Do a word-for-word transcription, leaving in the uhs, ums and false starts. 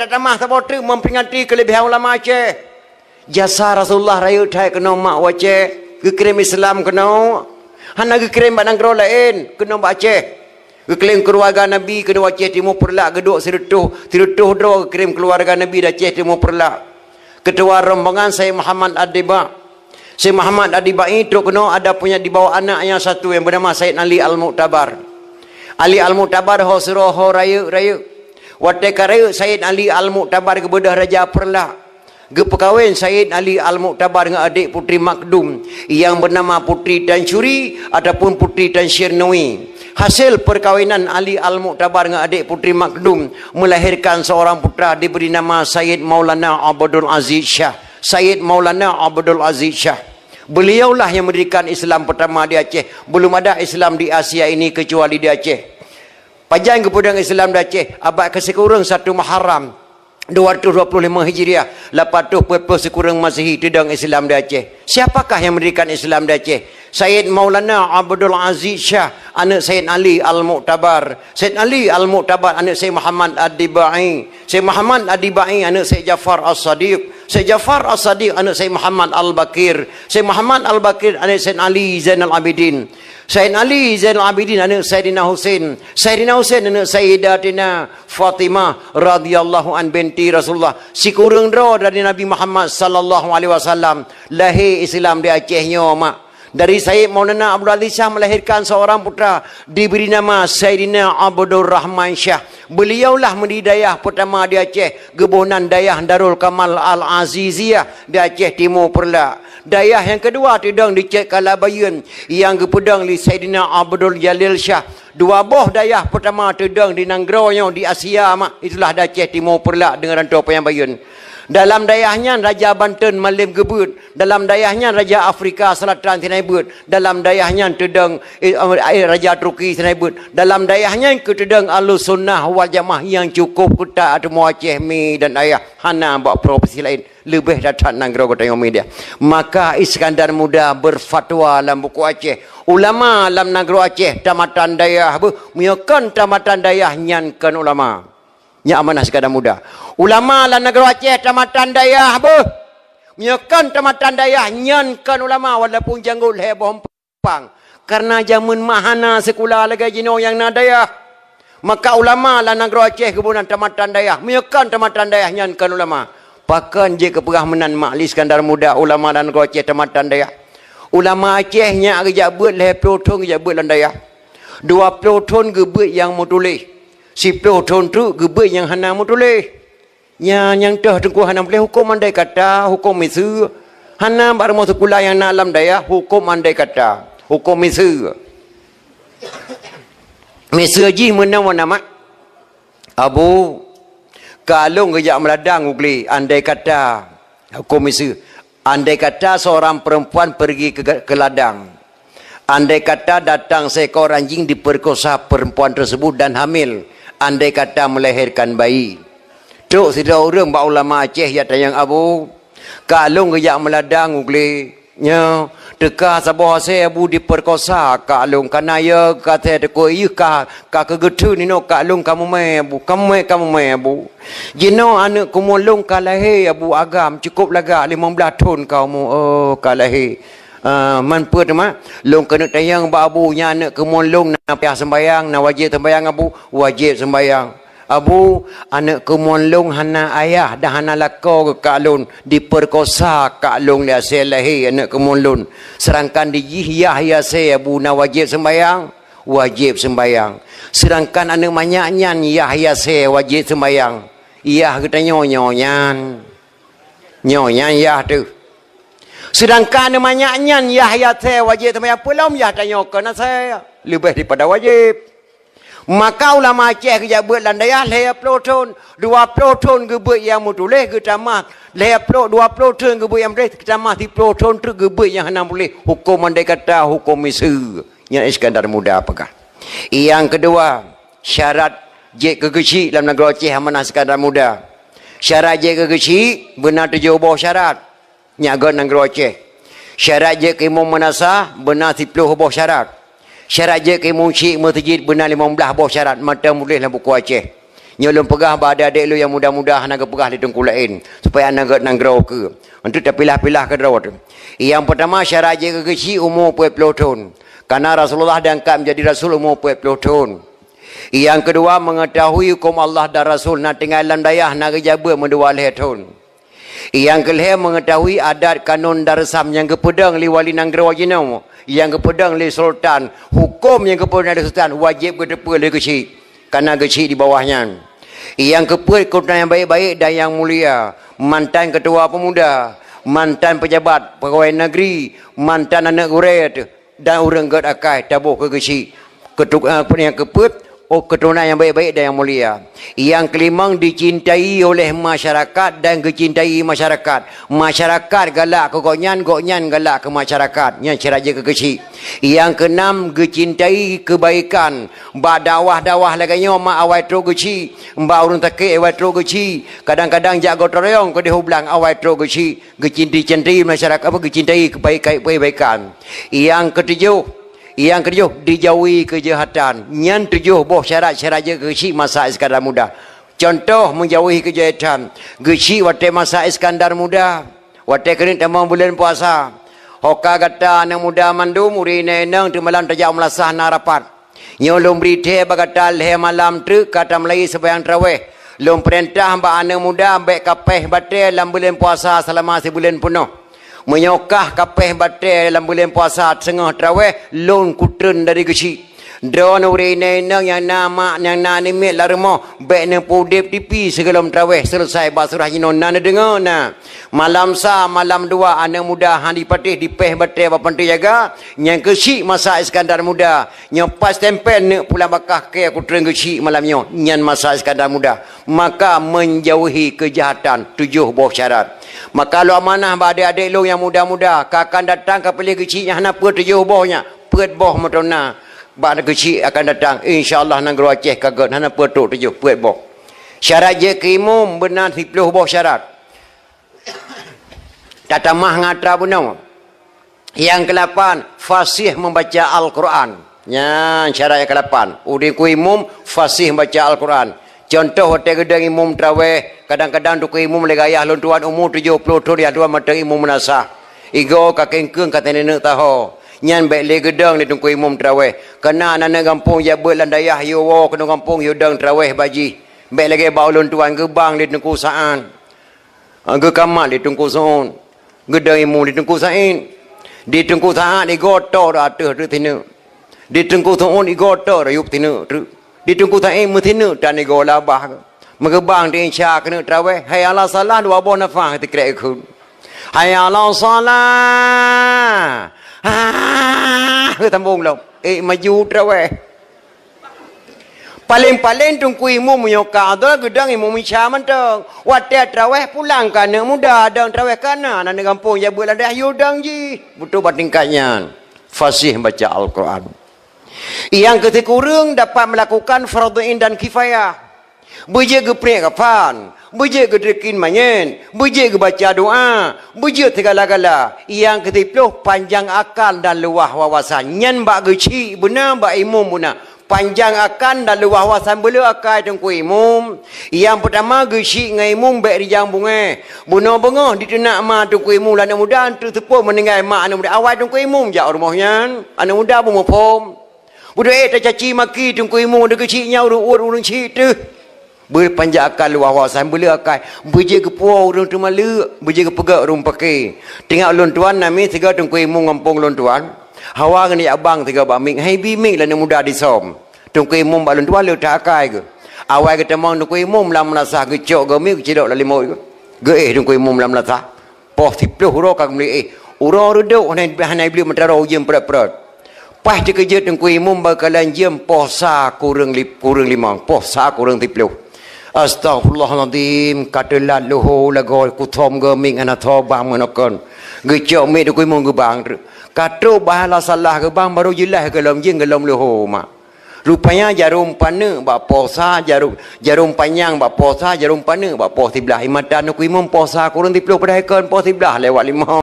Tatamah saboh treuk memperingati keuleubiehan ulama Aceh. Jasa Rasulullah rayeuk that keunoe mak u Aceh, geukirém Islam keunoe. Hana geukirém bak nanggroe laén, keunoe bak Aceh. Geukirém keuluwarga Nabi keunoe Aceh Timu Peureulak, geuduek sireutôh, sireutôh droe geukirém keuluwarga Nabi di Aceh Timu Peureulak. Keutua rombongan Said Muhammad Ad-Diba. Said Muhammad Ad-Dibai trok keunoe ada punya dibawa anak nyang satu nyang beunama Said Ali Al-Mu'tabar. Ali Al-Mu'tabar ho sidroe ho rayeuk-rayeuk. Watée ka rayeuk Said Ali Al-Mu'tabar geubeudôh Raja Peureulak, geupeukawen Said Ali Al-Mu'tabar ngon adék Putri Makdum nyang beunama Putri Tansyuri ataupun Putri Tansyirnui. Hasil perkawinan Ali Al-Mu'tabar ngon adék Putri Makdum melahirkan seorang putra diberi nama Said Maulana Abdul Aziz Syah. Said Maulana Abdul Aziz Syah. Beliaulah yang mendirikan Islam pertama di Aceh. Belum ada Islam di Asia ini kecuali di Aceh. Pajan geupeudong Islam di Aceh? Abad keusikureueng satu Muharram, dua ratus dua puluh lima Hijriah, lapan ratus empat puluh sikureueng Masehi teudong Islam di Aceh. Siapakah yang mendirikan Islam di Aceh? Said Maulana Abdul Aziz Syah, aneuk Said Ali Al-Mu'tabar. Said Ali Al-Mu'tabar, aneuk Said Muhammad Ad-Dibai. Said Muhammad Ad-Dibai, aneuk Said Jafar As-Sadiq. Said Jafar As-Sadiq, aneuk Said Muhammad Al-Baqir. Said Muhammad Al-Baqir, aneuk Said Ali Zainal Abidin. Said Ali Zainal Abidin, aneuk Saidina Husain. Saidina Husain, aneuk Saidatina Fatimah radhiyallahu an binti Rasulullah. Sikureueng droe dari Nabi Muhammad sallallahu alaihi wasallam. Lahé Islam di Aceh nyoe, mak. Dari Said Maulana Abdul Aziz Syah melahirkan seorang putra diberi nama Saidina Abdul Rahman Syah. Beliaulah mendiri dayah pertama di Aceh, geuboh nan Dayah Darul Kamal Al-Aziziyah di Aceh Timu Peureulak. Dayah nyang keudua teudong di Cek Kalabayeuen nyang geupeudong lé Saidina Abdul Jalil Syah. Dua boh dayah pertama teudong di nanggroe nyoe di Asia, mak, itulah di Aceh Timu Peureulak deungon Ranto Panyang Bayeuen. Dalam dayah nyan Raja Banten malém geubeuet. Dalam dayah nyan Raja Afrika Selatan sinai beuet. Dalam dayah nyan teudong, eh, eh, Raja Turki sinai beuet. Dalam dayah nyan keuh teudong Ahlussunnah wal Jamaah nyang cukup keutat ateueh Aceh mi dan ayah. Hana bak provinsi laén. Leubeh that-that nanggroe geutanyoe mi deh. Maka Iskandar Muda berfatwa lam buku Aceh. Ulama lam nanggroe Aceh tamatan dayah beuh. Meunyoe kon tamatan dayah nyan kon ulama. Nyan amanah Iskandar Muda. Ulama lam nanggroe Aceh tamatan dayah beuh. Meunyoe kon tamatan dayah, nyan kon ulama walaupun janggot lhée boh empang. Karena jameun mak hana sikula lagée jinoe nyang na dayah. Maka ulama lam nanggroe Aceh geuboh nan tamatan dayah. Meunyoe kon tamatan dayah, nyan kon ulama. Pakon jeuet keupeugah meunan mak lé Iskandar Muda ulama lam nanggroe Aceh tamatan dayah? Ulama Aceh nyak geujak beuet lhée ploh thon geujak beuet lam dayah. Dua ploh thon geubeuet nyang meutuléh. Siploh thon treuk geubeuet nyang hana meutuléh. Nyan nyang toh teungku hana meutuléh hukôm andai kata, hukôm miseue. Hana bak rumoh sikula nyang na lam dayah hukôm andai kata, hukôm miseue. Miseue jih meunan wan amat. Abu, ka lôn geujak meuladang u glé, andai kata, hukôm miseue. Andai kata seorang perempuan pergi ke, ke ladang. Andai kata datang seekor anjing diperkosa perempuan tersebut dan hamil. Andai kata melahirkan bayi. Trok sidroe ureuëng bak ulama Aceh jak tanyong Abu, ka lôn geujak meuladang u glé. Nyoe, teuka saboh asée Abu diperkosa ka lôn, kana ya ka asée teukôi yeuh ka, ka keugeutheun inoe ka lôn ka mumai Abu, ka mumai, ka mumai Abu. Jinoe aneuëk keumuen lôn ka lahé Abu agam, cukôp lagak limong blaih thon ka umu, oh, ka lahé. Ah, man peue teuma? Lôn keuneuk tanyong bak Abu, nyan aneuëk keumuen lôn na payah seumbayang, na wajéb seumbayang Abu? Wajéb seumbayang. Abu, aneuëk keumuen lôn hana ayah dan hana lakoe geuh ka lôn, diperkosa ka lôn lé asée lahé aneuëk keumuen lôn. Seurangkan di jih yah asée Abu na wajéb seumbayang? Wajéb seumbayang. Seurangkan aneuëk manyak nyan yah asée wajéb seumbayang? Yah geutanyoe nyoe nyan. Nyoe nyan yah teuh. Seudangkan manyak nyan yah asée wajéb teuma nyang peulom yah tanyoe kon asée leubeh daripada wajéb. Maka ulama Aceh geujak beuet lam dayah lhée ploh thon, dua ploh thon geubeuet nyang meutuléh geutamah lhée ploh, dua ploh thon geubeuet nyang meutuléh geutamah siploh thon treuk geubeuet nyang hana meutuléh, hukôm andai kata, hukôm miseue. Nyan Iskandar Muda peugah. Nyang keudua, syarat jeuet keu geuchik lam nanggroe Aceh amanah Iskandar Muda. Syarat jeuet keu geuchik beuna tujoh boh syarat. Nyak göt nanggroe Aceh. Syarat jeuet keu imum meunasah beuna siploh boh syarat. Syarat jeuet keu imum chik meuseujid beuna limong blaih boh syarat mantong meutuléh lam buku Aceh. Nyoe lôn peugah bak adék-adék lôn nyang muda-muda hana geupeugah lé teungku laén, supaya hana gét nanggroe keu. Untuk tapilah-pilah keudroe teuh. Nyang peutama syarat jeuet keu geuchik umu peuet ploh thon. Karena Rasulullah diangkat menjadi rasul umu peuet ploh thon. Nyang keudua, mengetahui hukum Allah dan Rasul na tinggai lam dayah na geujak beuet meudua lhée thon. Nyang keulhée, mengetahui adat, kanun dan reusam nyang geupeudong lé wali nanggroe jinoe, nyang geupeudong lé sultan, huköm nyang geupeudong lé sultan wajéb geuteupeue lé geuchik, kana geuchik di bawah nyan. Nyang keupeuet, keturunan nyang baik-baik dan nyang mulia, mantan ketua pemuda, mantan pejabat pegawai negeri, mantan aneuk gurée, dan ureuëng gét akai taboh keu geuchik. Ketu-, eh, apa nyang keupeuet, oh, keturunan nyang baik-baik dan nyang mulia. Nyang keulimong, dicintai oleh masyarakat dan geucintai masyarakat. Masyarakat galak keu gobnyan, gobnyan galak keu masyarakat. Nyan syarat jeuet keu geuchik. Nyang keunam, geucintai keubaikan. Bak dakwah-dakwah lagée nyoe mak awai trok geuchik, bak ureuëng sakét awai trok geuchik, kadang-kadang jak gotong royong keudeh u blang awai trok geuchik. Geucintai-cintai masyarakat, apa, geucintai kebaikan, kebaikan. Nyang ketujoh, nyang ketujoh, dijauhi keujahatan. Nyan tujoh boh syarat-syarat jeuet keu geuchik masa Iskandar Muda. Contoh, meujauhi keujahatan. Geuchik watée masa Iskandar Muda, watée keuneuk tamong buleuen puasa. Ho ka gata aneuk muda mandum, ureuëng inong-inong, teuk malam tajak meulasah na rapat. Nyoe lôn bri thée bak gata lhée malam treuk ka tameulai seumayang trawéh. Lôn peurintah bak aneuk muda bék kapéh batée lam buleuen puasa seulama sibuleuen peunoh. Meunyoe kah kapéh batée lam buleuen puasa teungoh trawéh, lôn kutreun dari geuchik. Droeneuh ureuëng inong-inong nyang na mak nyang na namiet lam rumoh, bék neupeuudeb tipi sigohlom trawéh, seuleusai bak surah jinoe na neudeungoe na. Malam sa, malam dua, aneuk muda hana jipatéh jipéh batée bak panteue jaga, nyang keuchik masa Iskandar Muda. Nyoe pat stempel neuk pulang bak kah kée kutreun geuchik malam nyoe, nyan masa Iskandar Muda. Maka menjauhi keujahatan, tujoh boh syarat. Maka lôn amanah bak adék-adék lôn nyang muda-muda, ka akan datang ka piléh geuchik nyang hana peue tujoh boh nyan, peuet boh meuteuna bak geuchik akan datang. Insya Allah nanggroe Aceh ka gét, hana peue trok tujoh, peuet boh. Syarat jeuet keu imum beuna siploh boh syarat. Tatamah ngon atra bunoe. Nyang keulapan, fasih membaca Al-Quran. Nyan syarat nyang keulapan. Udeb keu imum fasih membaca Al-Quran. Contoh, watée geudong imum trawéh, kadang-kadang teungku imum lé gayah lôn tuan umu tujoh ploh thon, yah tuan mantong imum meunasah. Igoe ka kengkeung ka teuneuk taho. Nyan bék lé geudong lé teungku imum trawéh. Keunan aneuk gampông jak beuet lam dayah, yue woe keunoe gampông, yue dong trawéh bak jih. Bék lagée bak ulôn tuan geubang lé Teungku Sa'ad. Geukamat lé Teungku Su'ud, geudong imum lé Teungku Said. Di Teungku Said igoe toe ateueh treuk sineuk. Di Teungku Su'ud igoe toe yub sineuk treuk. Di Teungku Said meusineuk tan igoe labah. Meugeubang di Isya keuneuk trawéh, hayya 'alas shalah dua boh nafah teukrek kheun. Hayya 'alas shalah. Ah, geutambong lom. Eh, maju trawéh. Paleng-paleng Teungku Imum meunyoe ka adhan geudong Imum Isya mantong. Watée trawéh pulang keu aneuk muda, dong trawéh keu aneuk, aneuk gampông jak beuet lam dayah yue dong jih. Beutôi bak tingkat nyan. Fasih baca Al-Quran. Nyang keusikureueng dapat melakukan fardhu ain dan kifayah. Beujeuet geupriek kafan, beujeuet geudeukin manyét, beujeuet geubaca doa, beujeuet sigala-gala. Nyang keusiploh, panjang akal dan luwah wawasan. Nyan bak geuchik beuna, bak imum beuna. Panjang akal dan luwah wawasan beuleueh akai Teungku Imum. Nyang peutama, geuchik ngon imum bék rijang bungéh. Bunoe beungoh diteunak ma Teungku Imum lé aneuk muda, teuseupoh meuninggai ma aneuk muda. Awai Teungku Imum jak u rumoh nyan, aneuk muda beumuphom. Beudôh ék tacaci maki Teungku Imum, deuh geuchik nyan ureueng uet ureueng chik teuh. Beupanjang akal luwah wawasan, beuleueh akai, beujeuet geupuwoe ureueng teumaleuk, beujeuet geupeugét ureueng paké. Teuingat ulôn tuan, na miet sigoe Teungku Imum gampông ulôn tuan. Hawa ngon jak bang sigoe bak miet, hai bi miet lé aneuk muda disöm. Teungku Imum bak ulôn tuan le that akai geuh. Awai geutamong Teungku Imum lam meulasah, geucok goe miet geucidok lam limong geuh. Geuéh Teungku Imum lam meulasah. Poh siploh uroe ka geumeuliéh. Uroe reudôk hana, hana iblih meuteurô ujeuen prot-prot. Paih teukeujot Teungku Imum bak kalon jeuem poh sa kureueng li-, kureueng limong, poh sa kureueng siploh. Astaghfirullahalazim, ka teulat leuho lagoe kuthom goe miet ngon asoe bang meunoe kon. Geucok miet Teungku Imum geubang treuk. Ka trok bah lam salah geubang baru jeulaih gohlom jeuem gohlom leuho mak. Rupanya jarom paneuk bak poh sa, jarom, jarom panyang bak poh sa, jarom paneuk bak poh siblaih. Imatan Teungku Imum poh sa kureueng siploh padahai kon poh siblaih lewat lima.